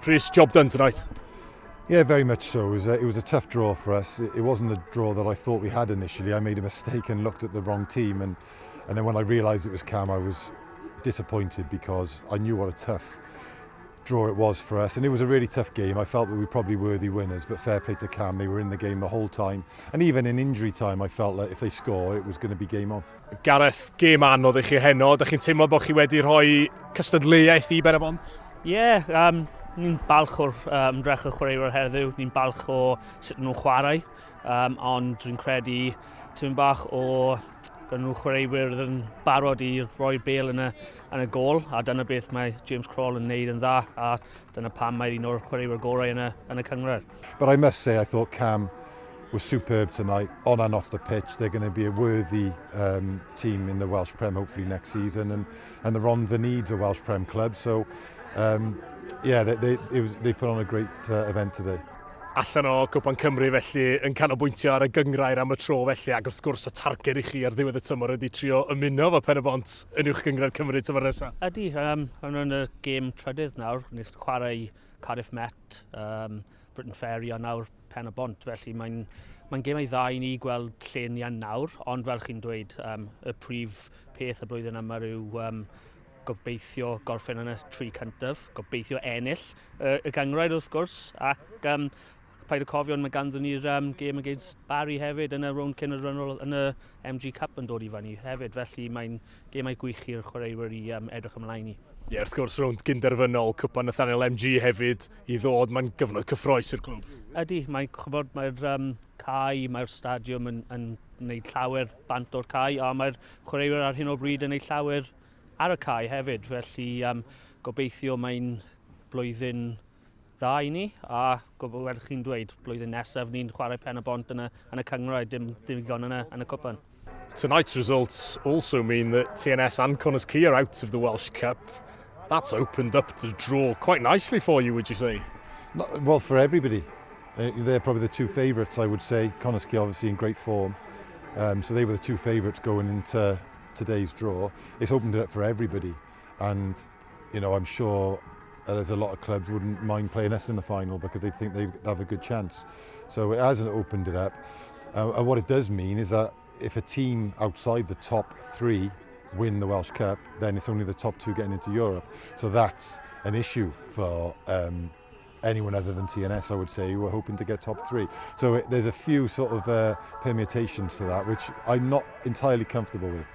Rhys, job done tonight. Yeah, very much so. It was a tough draw for us. It wasn't the draw that I thought we had initially. I made a mistake and looked at the wrong team, and then when I realised it was Cam, I was disappointed because I knew what a tough draw it was for us. And it was a really tough game. I felt that we probably were the winners, but fair play to Cam. They were in the game the whole time. And even in injury time, I felt like if they score, it was going to be game on. Gareth, gêm anodd i chi heno. Dych chi'n teimlo bod chi wedi rhoi cystadleuaeth i Ben-y-bont? Ie, yeah, ni'n balch o'r ymdrech y chwaraewyr heddiw, ni'n balch o sut nhw'n chwarae, ond dwi'n credu tipyn bach o gan nhw chwaraewyr yn barod i roi'r bêl yn y gôl, a dyna beth mae James Crole yn neud yn dda, a dyna pam mae un o'r chwaraewyr gorau yn y cynghrair. But I must say, I thought Cam was superb tonight, on and off the pitch. They're going to be a worthy team in the Welsh Prem hopefully next season, and the Rhondda needs a Welsh Prem club. So, yeah, they put on a great event today. Allan o Cwpan Cymru felly yn canolbwyntio ar y gynghrair am y tro felly, ac wrth gwrs y targed i chi ar ddiwedd y tymor ydy trio ymuno efo Pen y Bont yn uwch gynghrair Cymru tymor nesaf. Ydy, yn y gêm trydydd nawr, ni'n chwarae Cardiff Met, Briton Ferry a nawr Pen y Bont, felly mae'n gemau dda i ni gweld lle ni yn nawr, ond fel chi'n dweud, y prif peth y blwyddyn yma yw gobeithio gorffen yn y tri cyntaf, gobeithio ennill y gynghrair wrth gwrs, ac paid â cofio, mae ganddyn ni'r game against Barry hefyd yn y rownd cyn-derfynol yn y MG Cup yn dod i fyny hefyd, felly mae'n gemau gwych i'r chwaraewyr i edrych ymlaen i. Ie, wrth gwrs, rownd gynderfynol Cwpan Nathaniel MG hefyd i ddod, mae'n gyfnod cyffrous i'r clwb. Ydy, mae'n chybod, mae'r cae, mae'r stadiwm yn gwneud llawer bant o'r cae, a mae'r chwaraewyr ar hyn o bryd yn gwneud llawer ar y cae hefyd, felly gobeithio mae'n blwyddyn dda i ni, a fel chi'n dweud, blwyddyn nesaf ni'n chwarae Pen y Bont yn y cynghrair, dim digon yn y cwpan. Tonight's results also mean that TNS and Connah's Quay are out of the Welsh Cup. That's opened up the draw quite nicely for you, would you say? Not, well, for everybody. They're probably the two favourites, I would say. Connah's Quay obviously in great form. So they were the two favourites going into today's draw. It's opened it up for everybody. And I'm sure there's a lot of clubs wouldn't mind playing us in the final because they'd think they'd have a good chance. So it hasn't opened it up. And what it does mean is that if a team outside the top three win the Welsh Cup, then it's only the top two getting into Europe. So that's an issue for anyone other than TNS, I would say, who are hoping to get top three. So there's a few sort of permutations to that, which I'm not entirely comfortable with.